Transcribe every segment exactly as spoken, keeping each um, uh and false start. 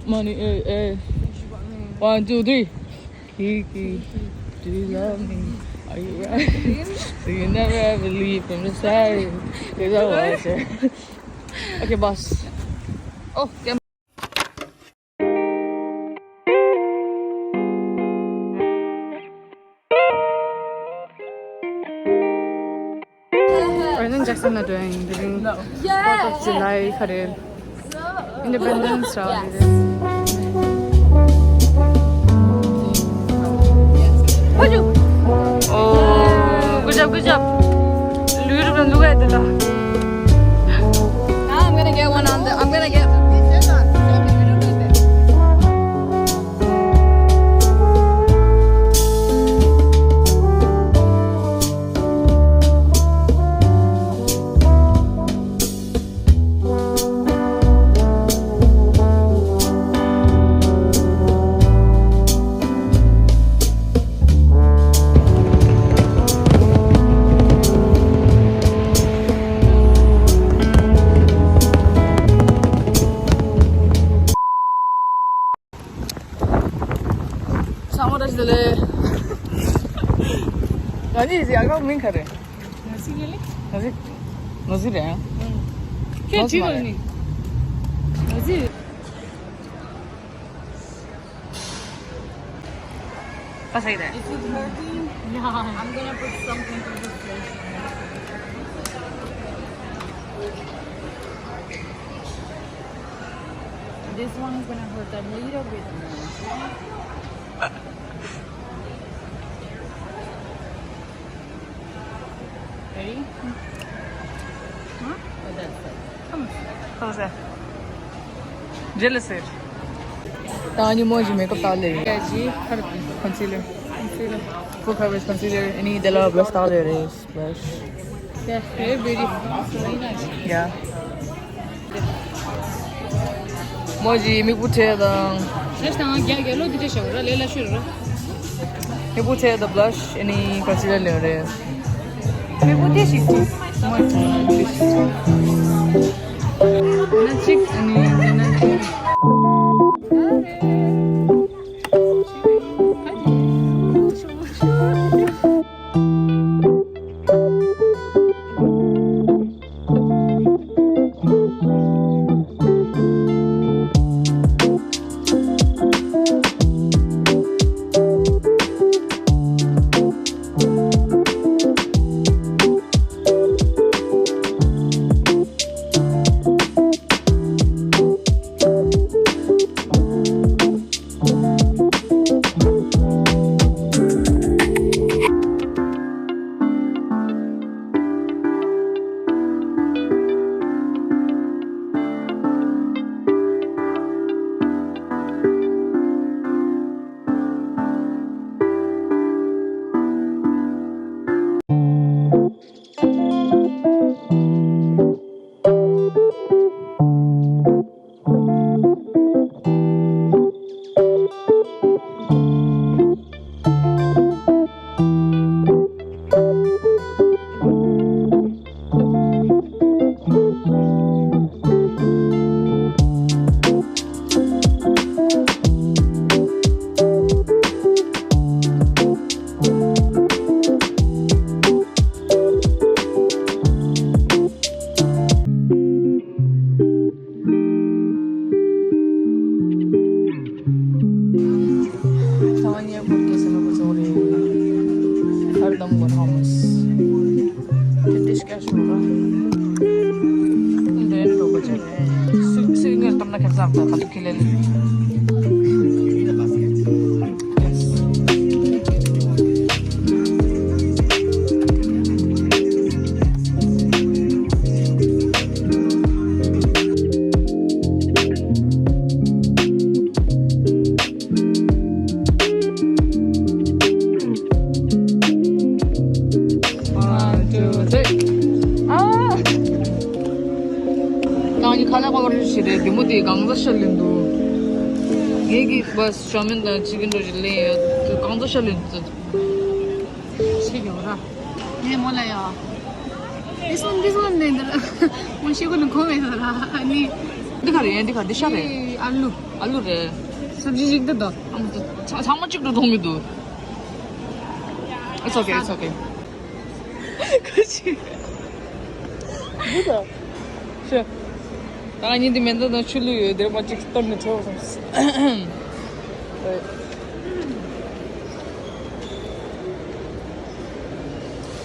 Money, eh, eh. One, two, three. Kiki, do you love me? Are you right? Do you never ever leave from the side? Is that what I said? Okay, boss. Oh, yeah. Brandon Jackson not doing the thing. Fourth of July, Karen. Independence Day. Oh, good job, good job. Look at that. Now I'm gonna get one on the. I'm gonna get. ཚང་མ་བཀྲ་ཤིས་བདེ་ལེགས། ང་གཉིས་ཀྱི་ཨ་ཁའུན་མིང་ག་རེ། ནོར་སྲིད་ལེ། ནོར་སྲིད། ནོར་སྲིད་རེད་ཨ། ཁྱེད་ཅི་ལ་ནི། ནོར་སྲིད། What's like that? Is it hurting? Yeah. I'm gonna put something to this place. This one is gonna hurt a little bit more. Ready? Huh? Oh, that's it. Come on. How was that? Jealous. ད་ནི་མོ་ཇི་མེག་ཨབ་ཏག་ལེ། ཡ་ཇི་ཁར་concealer. Concealer. Full coverage concealer. ཨ་ནི་དེ་ལ་blush་ཏག་ལེ་རེད། Blush. Yeah, very pretty. Very nice. Yeah. མོ་ཇི་མིག་སྤུ་ཁྲེ་དང་། ཁྲེ་དང་རྒྱ་རྒྱ་ལོ་འདི་འདྲ་བྱ་བ་ར་ལས་སླ་ཤོས་ར། མིག་སྤུ་ཁྲེ་དང་blush་ཨ་ནི་concealer་ལེན་རེད། མིག་སྤུ་དེ་ཞིག་ཅིག་མོ་ཇི་ན་ཅིག་ཨ་ནི་འདི་ན་ཅིག་ཚང་མ་ཉལ་ཁོག་ཏུ་སེམས་པ་ཚོགས་རེད། ཧར་དམ་གོ་ཧ་མོས། དེ་དེ་ཤ་ཤོ་ར། འདྲེན་འགྲོ་གོ་ཅེ་རེད། སུ་སུ་ངེར་གཏོང་ན་ཁེབས་ཚར་ད་ག་ཚོད་ཁེ་ལེ་ལེ། One, two, three. ཨ། ནང་གི་ཁ་ལག་པར་ཞིག་རེད། དེ་མོ་དེ་གང་ཟག་ཤ་ལེན་འདུག་ངེད་ཀྱི་བ་ཤོ་མིན་དང་ཅི་གི་འགྲོ་ཞིག་ལེན་ཡོད། གང་ཟག་ཤ་ལེན་འདུག་ཤེས་ཡོད་ར། ངས་མོ་ལ་ཡ། This one, this one ནས་འདི་ལ་མོ་ཤེས་གོ་ནི་གོ་མེད་ཟེར་ར། ཨ་ནི། འདི་ག་རེད། འདི་ག་འདི་ཤ་རེད། ཨ་ལུ། ཨ་ལུ་རེད། སབ་ཇི་ཞིག་འདི་དང་། ཨ་མ་ཚ་ཚང་མ་གཅིག་ཏུ་མཐོང་གི་འདུག It's okay, it's okay. ཁ་ཅིག་འདི་དང་། ཤོ། ད་ང་གཉིས་འདི་མེ་མདའ་དང་ཆུ་ལུད་ཡོད། འདིར་མ་གཅིག་གཏོར་ནས་འཕྲོ་སོང་།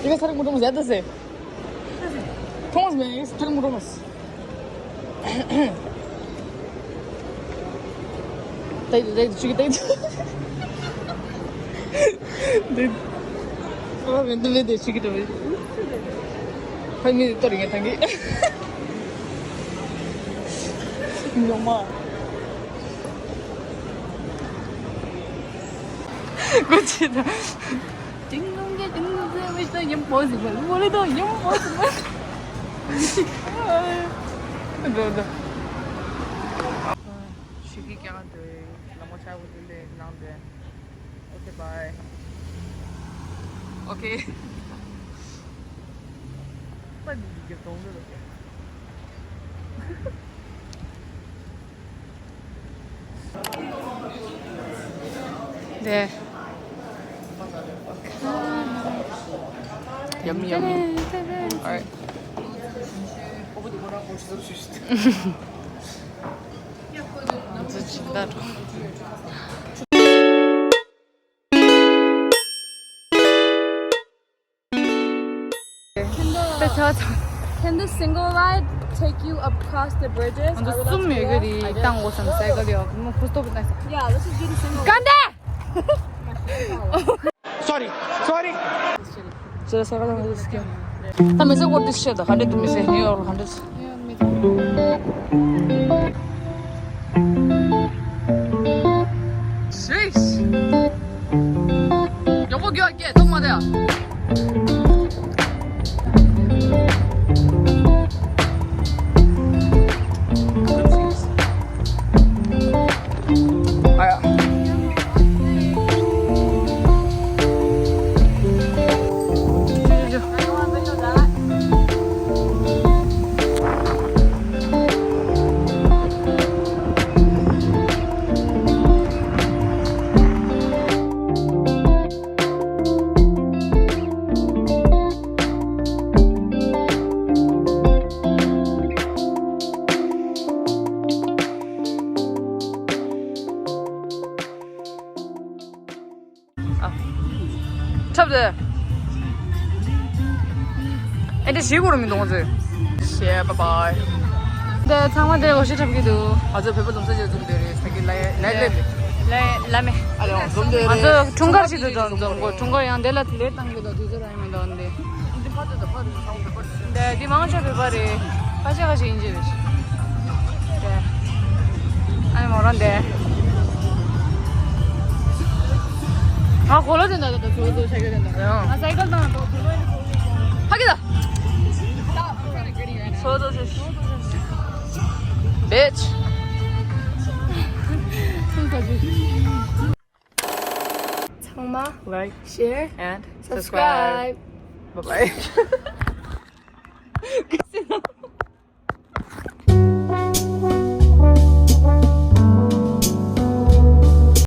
འདི་ག་ས་རུ་མོ་ཀྲོ་མོ་ཟེར་ད་ཟེར། ཁྲོངས་མེད། ཐག་མོ་ཁྲོངས། ཏེ་ཏེ་ཅིག་ཏེ་ཏེ། ཨ་མི་འདུག་མི་འདུག་ཅིག་ཏེ། ཕ་མི་ཏོ་རིང་ཐང་གི། ཉོ་མ། གོ་ཆེ་ད། ཏིང་ཏོང་ཏིང་ཏོང་ཏིང་ཏོང་ཏིང་ཏོང་ཏིང་ཏོང་ཏིང་ཏོང་། འགྲོ་འགྲོ། ཞིག་གི་ཀྱང་འགྲོ། ལམ་ཆ་བོ་དེ་ལས་ནང་འགྲོ། Okay, bye. Okay. ནས། Yummy, yummy. All right. ང་ཚོ་ཇི་ལྟར་འགྲོ། Can the, can the single ride take you across the bridges? ང་ཚོ་གསུམ་ཡོད་རྒྱུ་རེད། བཏང་དགོས་བསམ། སའི་ཀལ་ཡོད། མོ་ཁུ་སྟོབས་བཏང་ས། Yeah, let's just do the single ride. ག་འདྲ། Sorry, sorry. ད་མི་ཚེ་ཝོར་ཏི་ཤེ་ད། ཧན་ཌེ་ཌི་དུ་མི་ཚེ་ནིའུ་ཡོག་ལ་ཧན་ཌེ་ཌི། Sheesh. ཡག་པོ་རྒྱག་གི་ཐུག་མ་དེ། ཨ་ཡ། འཁྲབ་དེ། ཨེ་འདྲ་ཞིག་གོ་རུ་མི་འདུག་ང་ཚོས། ཤེ། Bye bye. འདི་ཚང་མ་དེ་ལོ་ཤི་འཁྲབ་ཀྱི་འདུག་ང་ཚོ་བོད་པ་འཛོམས་ས་ཅིག་འཛོམས་དེ་རེད། ས་གི་ལ་ལ་ལ་ལ་མེ། ཨ་ལེ་འཛོམས་དེ་རེད། ང་ཚོ་འཁྲུངས་སྐར་ཞིག་ཏུ་འཛོམས་འཛོམས་གོ། འཁྲུངས་སྐར་ཡང་དེ་ལ་ལས་བཏང་གི་འདུག་དུས་ཚོད་རང་ཡིན་མི་འདུག་འདི། འདི་ཕ་ཚོ་དང་ཕ་རུ་ཚང་བོད་པ་རེད། འདི་འདི་མང་ཆེ་བོད་པ་རེད། ཁ་ཤས་ཁ་ཤས་ཡིན་གྱི་རེད། དེ། ཨ་ནི་མོ་རང་དེ། ང་གོ་ལོ་དེ་འདྲ་དེ་འདྲ་བཟོ་བཟོ་བྱ་རྒྱུ་དེ་འདྲ། ཡང་། ང་སའི་ཀལ་དང་དོ་དོ་ལོ་ཡིན་གོ། ཕ་གི་ད། བཟོ་བཟོ་བྱ། Bitch. ཚང་མ། Like, share, and subscribe. Bye bye.